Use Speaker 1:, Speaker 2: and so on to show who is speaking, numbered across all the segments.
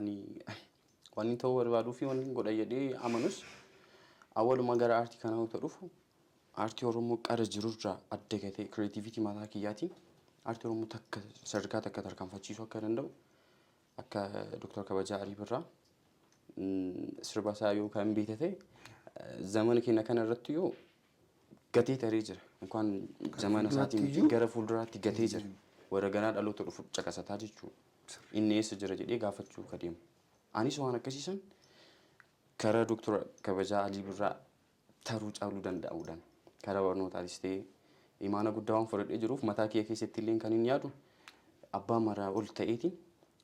Speaker 1: Ani wanni ta'uu barbaaduu fi wanni godha jedhee amanus, awwaluma gara aartii kanaa yoo dhufu, aartii Oromoo qara jirurraa adda gatee creativity mataa kiyyaatiin aartii Oromoo takka sadarkaa takka tarkaanfachiisuu akka danda'u, akka Dr. Kabajaa Alii Birraa sirba isaa yoo kan beekte ta'e, zamana keenya kana irratti yoo gatee taree jira. Inkaan zamana isaatiin miti, gara fuulduraatti gatee jira. Warra ganaa dhaloota dhufu caqasataa jechuudha. Inni eessa jira jedhee gaafachuu ka deemu. Anis waan akkasiisan karaa Dr. Kabajaa Alii Birraa taruu caaluu danda'uudhaan, karaa barnootaatis ta'ee imaana guddaa waan fudhadhee jiruuf, mataa kiyya keessatti illee kan inni yaadu abbaa maraa ol ta'eetiin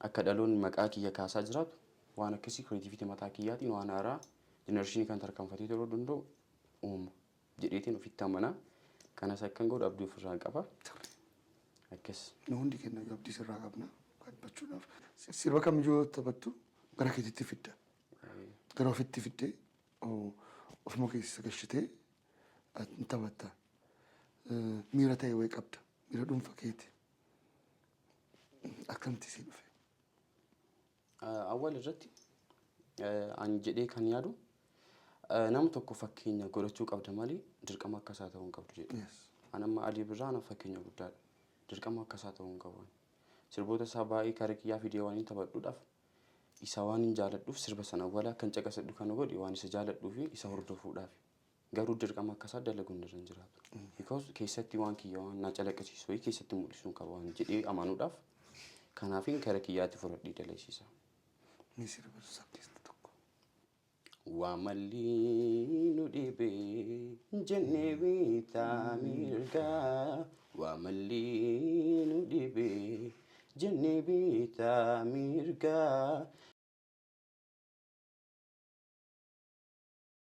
Speaker 1: akka dhaloonni maqaa kiyya kaasaa jiraatu, waan akkasii creativity mataa kiyyaatiin waan haaraa generation kan tarkaanfatee turuu danda'u uuma jedheetiin ofitti amanaa. Kanas akkan godhu abdii ofirraa qaba. Akkas.
Speaker 2: Nu hundi keenya abdii sirraa qabna dubbachuudhaaf. Sirba kamiyyuu yoo taphattu gara keetitti fidda. Gara ofitti fiddee ofuma keessa gashitee hin taphatta. Miira ta'e wayii qabda. Miira dhuunfa keeti. Akkamitti sii dhufe?
Speaker 1: Awwal irratti ani jedhee kan yaadu, nama tokko fakkeenya godhachuu qabda malee dirqama akkasaa ta'uu hin qabdu jedhe. Ani amma Alii Birraa ana fakkeenya guddaadha. Dirqama akkasaa ta'uu hin qabu. Sirboota isaa baay'ee karaa kiyyaa fidee waan hin taphadhuudhaaf, isa waan hin jaaladhuuf, sirba sana awwala akkan caqasadhu kan godhe waan isa jaaladhuu fi isa hordofuudhaaf. Garuu dirqama akkasaa dalaguun irra hin jiraatu. Because keessatti waan kiyya waan na calaqqisiisu wayii keessatti mul'isuu qaba waan jedhee amanuudhaaf, kanaafin kara kiyyaatti fudhadhee dalasiisa.
Speaker 2: Ni sirba sabteessa tokko.
Speaker 1: Waa malli nu dhibee jennee bitaa mirgaa, waa malli nu dhibee jennee bitaa mirgaa.